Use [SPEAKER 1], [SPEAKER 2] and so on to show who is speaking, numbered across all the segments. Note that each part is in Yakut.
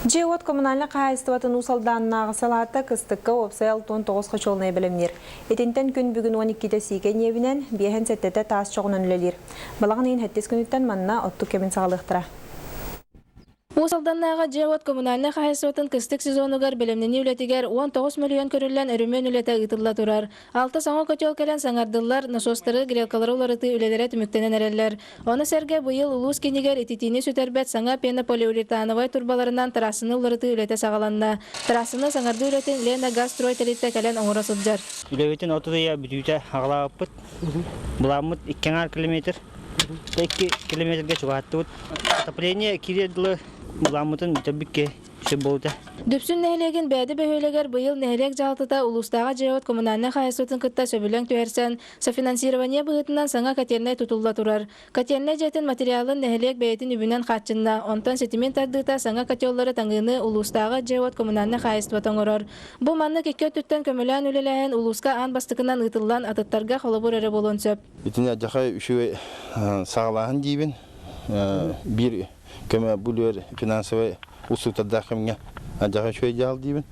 [SPEAKER 1] Дьиэ-уот коммунальнай хаһаайыстыбатын Уус Алданнааҕы салаата кыстыкка уопсай 69 хочуолунайы бэлэмниир. Итинтэн күн бүгүн 12-тэ сиикэй ньиэбинэн, биэһэн сэттэтэ таас чоҕунан үлэлиир. Балаҕан ыйын сэттис күнүттэн манна оттук кэмин саҕалыахтара.
[SPEAKER 2] Уус Алданнааҕы дьиэ-уот коммунальнай хаһаайыстыбатын кыстык сезонугар бэлэмнэнии үлэтигэр 19 мөлүйүөн көрүллэн өрөмүөн үлэтэ ыытылла турар. Алта саҥа котел кэлэн саҥардыллар, насостары, грелкалары уларытыы үлэлэрэ түмүктэнэн эрэллэр. Ону сэргэ быйыл улуус киинигэр ититиини сүтэрбэт саҥа пенополиуретановай турбаларынан трассаны уларытыы үлэтэ саҕаланна. Трассаны саҥардыы үлэтин Лена Газстрой тэрилтэ кэлэн оҥоро сылдьар.
[SPEAKER 3] Үлэбитин 30 ыйа бүтүүтэ аҕалаабыппыт. Былааммыт 2,5 километр. 2 километрга чугаһаттыбыт. Отопление кириэр дылы былааммытын бүтэрбиккэ сөп буолута.
[SPEAKER 2] Дүпсүн нэһилиэгин Бээди бөһүөлэгэр быйыл нэһилиэк дьаһалтата улуустааҕы дьиэ-уот коммунальнай хаһаайыстыбатын кытта сөбүлэҥ түһэрсэн, софинансирование быһыытынан саҥа котельнай тутулла турар. Котельнай дьиэтин материалын нэһилиэк бэйэтин үбүнэн хааччынна, онтон ситимин тардыыта саҥа котеллары таҥыыны улуустааҕы дьиэ-уот коммунальнай хаһаайыстыбата оҥорор. Бу маннык икки өттүттэн көмөлөөн үлэлээһин улууска аан бастакынан ыытыллан, атыттарга холобур эрэ буолуон сөп.
[SPEAKER 4] Итини адьаха үчүгэй саҕалааһын диибин. Биир көмө бүлүөр финансовай устууктардаах кэмҥэ адьаха үчүгэй дьаһал диибин.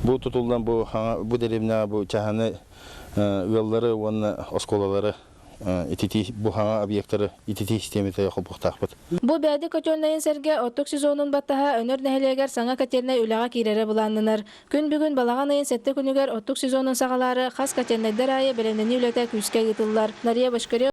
[SPEAKER 4] Бу тутуллан бу бу дэриэбинэҕэ бу чаһаны ыаллары уонна оскуолалары ититии бу хаҥа объектары ититии систиэмэтэ холбуохтаахпыт.
[SPEAKER 2] Бу Бээди котельнайын сэргэ оттук сезонун баттаһа Өнөр нэһилиэгэр саҥа котельнай үлэҕэ киирэрэ былааннанар. Күн бүгүн балаҕан ыйын сэттэ күнүгэр оттук сезонун саҕалаары хас котельнайдар аайы бэлэмнэнии үлэтэ күүскэ ыытыллар. Нария Бочкарева.